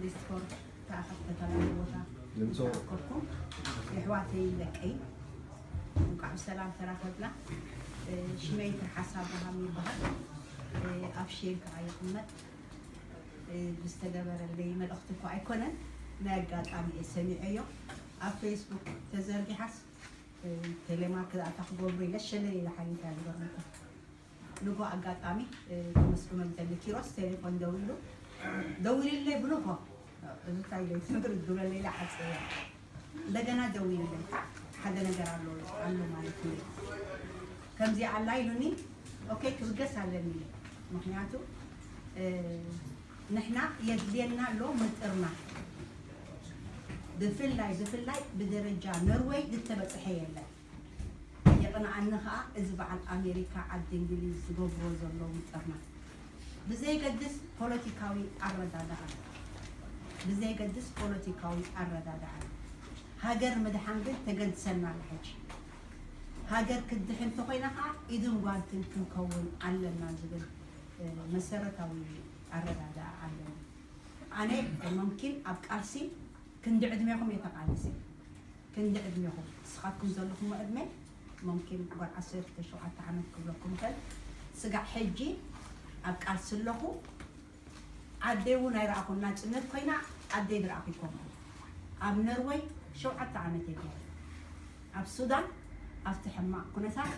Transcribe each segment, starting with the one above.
ዲስኮርድ ተኣኸብ ተፈላለዩ ቦታ ልምሶ። ተኣከብኩም። የሕዋተይ ደቀይ፣ እንኳዕ ብሰላም ተራኸብና። እ፣ ሽመይ ትርሓስ ኣብርሃም ይበሃል። እ፣ ኣብ ሼል ከዓ ይቕመጥ። እ፣ ብዝተገበረለይ መልእኽቲ እኮ ኣይኮነን፣ ናይ ኣጋጣሚ እየ ሰሚዐዮ። ኣብ ፌስቡክ ተዘርጊሓስ፣ እ፣ ቴሌማርክ ዝኣታ ክገብሩ ኢለ ሸለል ኢለ ሓሊፈ እያ ዝገርመኩም። ንጎ ኣጋጣሚ፣ እ፣ ተመስገን መምተሊ ኪሮስ ቴሌፎን ደዊሉ፣ ደዊልለይ ብንጎ፣ እዚ እንታይ ኢለ ትምህር ድብለለይ ኢለ ሓፀየ። እንደገና ደዊልለይ፣ ሓደ ነገር ኣሎ፣ ኣሎ ማለት እዩ። ከምዚ ኣላ ኢሉኒ፣ ኦኬ፣ ክብገስ ኣለኒ ኢለ። ምኽንያቱ፣ እ፣ ንሕና የድልየና ኣሎ ምጥርና። ብፍላይ፣ ብፍላይ ብደረጃ ኖርወይ ዝተበፅሐ የለን። የቕንኣኒ ኸኣ እዚ በዓል ኣሜሪካ፣ ዓዲ እንግሊዝ ዝገብርዎ ዘለዉ ምጥርና። ብዘይገድስ ፖለቲካዊ ኣረዳድኣ፣ ብዘይገድስ ፖለቲካዊ ኣረዳድኣ፣ ሃገር ምድሓን ግን ተገድሰና ኣላ ሕጂ። ሃገር ክትድሕን እንተኾይና ኸኣ ኢድን ጓንትን ክንከውን ኣለና ዝብል፣ እ፣ መሰረታዊ ኣረዳድኣ ኣለኒ። ኣነ መምኪን ኣብ ቃልሲ ክንዲ ዕድሜኹም እየ ተቓሊሰ። ክንዲ ዕድሜኹም፣ ንስኻትኩም ዘለኹም ዕድመ፣ መምኪን ጓል ዓሰርተ ሸውዓተ ዓመት ክብለኩም ይኽእል። ስጋዕ ሕጂ ኣብ ቃልሲ ኣለኹ። ዓደይ እውን ኣይረኣኹን፣ ናጽነት ኮይና ዓደይ ዝረኣኹ ይኮንኩ። ኣብ ነርወይ ሸውዓተ ዓመት እየ ገይረ። ኣብ ሱዳን ኣብቲ ሕማቕ ኩነታት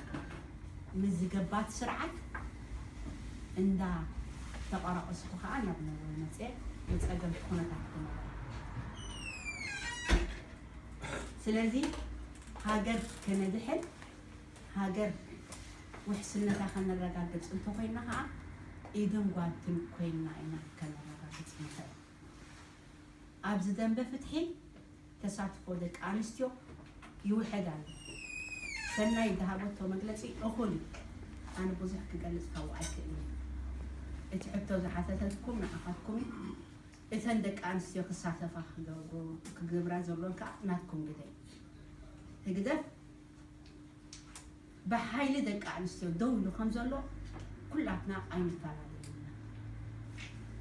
ምስ ዝገባት ስርዓት እንዳ ተቐራቐስኩ ከዓ ናብ ነርወይ መፅየ። ብፀገም ኩነታት ዝነበረ። ስለዚ ሃገር ከነድሕን፣ ሃገር ውሕስነታ ከነረጋግፅ እንተኮይና ከዓ ኢድን ጓንትን ኮይንና ኢና ከነረጋግፅ ንኽእል። ኣብዚ ደንበ ፍትሒ ተሳትፎ ደቂ ኣንስትዮ ይውሕድ ኣሎ። ሰናይ ዝሃበቶ መግለፂ እኹል እዩ። ኣነ ብዙሕ ክገልፅ ካብኡ ኣይክእልን። እቲ ሕቶ ዝሓተተትኩም ንዓኻትኩም እዩ። እተን ደቂ ኣንስትዮ ክሳተፋ ክገብሩ-፣ ክገብራ ዘለዎን ከዓ ናትኩም ግደ እዩ። ህግደፍ ብሓይሊ ደቂ ኣንስትዮ ደው ኢሉ ከም ዘሎ ኩላትና ኣይንፈላለን ኢና።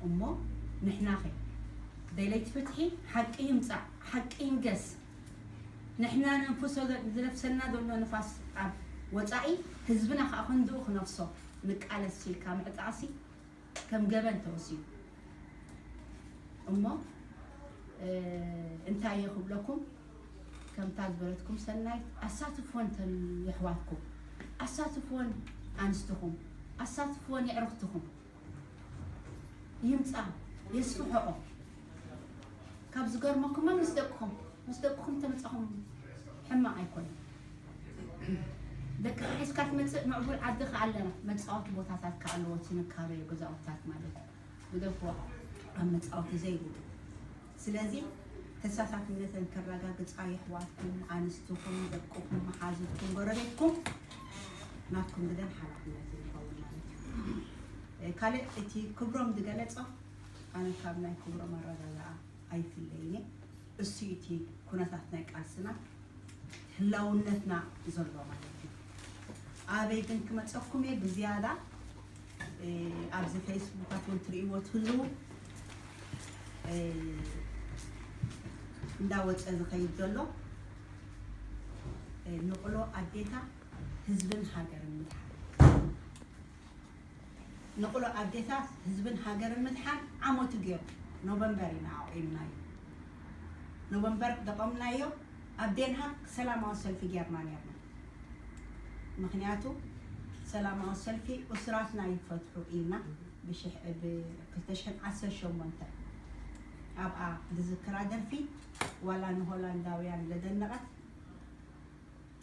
እሞ ንሕናኸ ደለይቲ ፍትሒ ሓቂ ይምጻእ፣ ሓቂ ይንገስ። ንሕና ነንፍሶ ዘ-፣ ዝነፍሰና ዘሎ ንፋስ ኣብ ወጻኢ፣ ህዝብና ከዓ ክንድኡ ክነፍሶ ንቃለስ ኢልካ ምዕጣቕሲ ከም ገበን ተወሲዱ። እሞ፣ እ፣ እንታይ እየ ክብለኩም? ከምታ ዝበለትኩም ሰናይት፣ ኣሳትፍወን ተን የሕዋትኩም፣ ኣሳትፍወን ኣንስትኹም፣ ኣሳትፍወን የዕርኽትኹም። ይምጻ፣ የስፍሕኦ። ካብ ዝገርመኩም ምስ ደቅኹም፣ ምስ ደቅኹም ተመጻኹም ሕማቕ ኣይኮነን። ደቅኻ ሒዝካ ትመጽእ ምዕቡል ዓዲ ከኣ ኣለና፣ መጻወቲ ቦታታት ከኣ ኣለዎ፣ ትንካረዮ ገዛውትታት ማለት እዩ። ብደፍኦ ኣብ መጻወቲ ዘይብሉ። ስለዚ ተሳታፍነተን ከረጋግጻ የሕዋትኩም፣ ኣንስትኹም፣ ደቅኹም፣ መሓዙትኩም፣ ጎረቤትኩም ናትኩም ግደን ሓላፍነት ይኸውን ማለት እዩ። እ፣ ካልእ እቲ ክብሮም ዝገለጾ ኣነ ካብ ናይ ክብሮም ኣረዳድኣ ኣይፍለይን እየ። እሱ እቲ ኩነታት ናይ ቃልስና ህላውነትና ዘሎ ማለት እዩ። ኣበይ ግን ክመጸኩም እየ ብዝያዳ፣ እ፣ ኣብዚ ፌስቡካት እውን ትርእይዎ ትህልዉ፣ እ፣ እንዳወጸ ዝኸይድ ዘሎ፣ እ፣ ንቕሎ ኣዴታ ህዝብን ሃገርን ምድሓን። ንቕሎ ኣዴታት ህዝብን ሃገርን ምድሓን ዓመቱ ገይሩ ኖቨምበር ኢና ኣቑምናዮ። ኖቨምበር ደቐምናዮ ኣብ ዴንሃግ ሰላማዊ ሰልፊ ጌርና ኔርና። ምኽንያቱ ሰላማዊ ሰልፊ እሱራትና ይፈትሑ ኢልና ብሽሕ-፣ ብ ክልተ ሽሕን ዓሰርተ ሸሞንተ ኣብኣ ዝዝክራ ደርፊ ዋላ ንሆላንዳውያን ዘደነቐት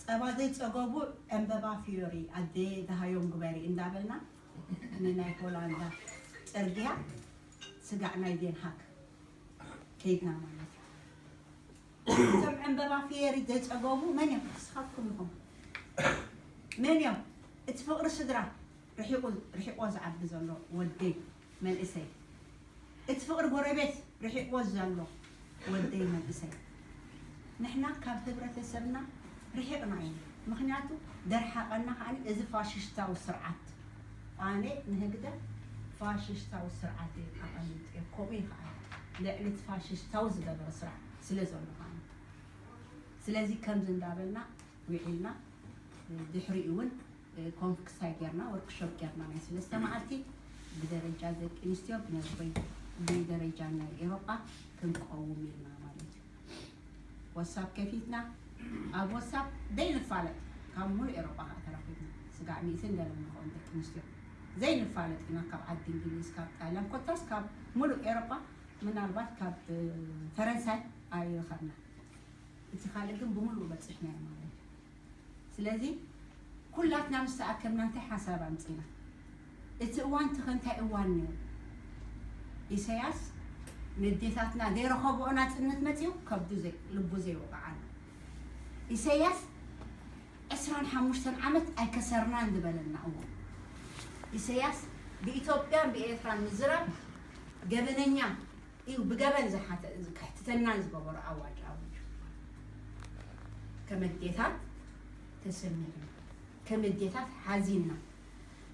ጸባ ዘይጸገቡ ዕምበባ ፍዮሪ ኣደ ደሃዮም ግበሪ እንዳበልና ንናይ ሆላንዳ ጽርግያ ስጋዕ ናይ ዴንሃግ ከይድና ማለት እዩ። እቶም ዕምበባ ፍዮሪ ዘይጸገቡ መን እዮም? ንስኻትኩም ኢኹም። መን እዮም? እቲ ፍቕሪ ስድራ ርሒቑ፣ ርሒቑዎ ዝዓቢ ዘሎ ወደይ መንእሰይ። እቲ ፍቕሪ ጎረቤት ርሒቕዎ ዘሎ ወደይ መንእሰይ። ንሕና ካብ ህብረተሰብና ርሒቕና ኢና። ምኽንያቱ ደርሓቐና ከኣ እዚ ፋሽስታዊ ስርዓት። ኣነ ንህግደፍ ፋሽስታዊ ስርዓት እየ ኣቐሚጠዮ። ከምኡ እዩ ከኣ። ልዕሊ እቲ ፋሽስታዊ ዝገበረ ስራሕ ስለ ዘሎ ማለት እዩ። ስለዚ ከምዚ እንዳበልና ውዒልና ድሕሪኡ እውን ኮንፈረንስ ጌርና ወርክሾፕ ጌርና ናይ ሰለስተ መዓልቲ ብደረጃ ደቂ ኣንስትዮ ብነርበይ ብደረጃ ናይ ኤሮጳ ክንቀውም ኢልና ማለት እዩ። ወሳብ ከፊትና ኣብ ወሳብ ዘይንፋለጥ ካብ ሙሉእ ኤሮጳ ከዓ ተረኪብና ስጋዕ ሚእትን ገለ ንኸውን ደቂ ኣንስትዮ ዘይንፋለጥ ኢና ካብ ዓዲ እንግሊዝ ካብ ጣልያን ኮታስ ካብ ሙሉእ ኤሮጳ ምናልባት ካብ ፈረንሳይ ኣይረኸብና። እቲ ካልእ ግን ብምሉእ በፂሕናዮ ማለት እዩ። ስለዚ ኩላትና ምስ ተኣከብና እንታይ ሓሳብ ኣምፂና? እቲ እዋን ትኸ እንታይ እዋን ነይሩ? ኢሰያስ ንዴታትና ዘይረኸብኦ ናፅነት መፂኡ ከብዱ ልቡ ዘይወቃዓሉ ኢሰያስ ዕስራን ሓሙሽተን ዓመት ኣይከሰርናን ዝበለና እዎ ኢሰያስ ብኢትዮጵያን ብኤርትራን ምዝራብ ገበነኛ እዩ ብገበን ዝሓተ- ከሕትተናን ዝገበሮ ኣዋጅ ኣውጁ። ከመዴታት ተሰሚዕና ከመዴታት ሓዚንና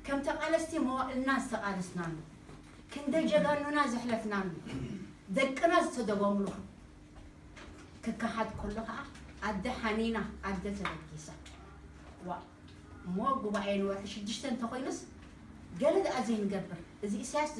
ከም ተቓለስቲ መዋእልና ዝተቓለስናሉ ክንደ ጀጋኑና ዘሕለፍናሉ ደቅና ዝተደጎምሉ ክከሓድ ከሎ ከዓ ኣደ ሓኒና ኣደ ተበጊሳ ዋ እሞ ጉባኤ ንወርሒ ሽዱሽተ እንተኮይኑስ ገለ ደኣ ዘይንገብር እዚ ኢሳያስ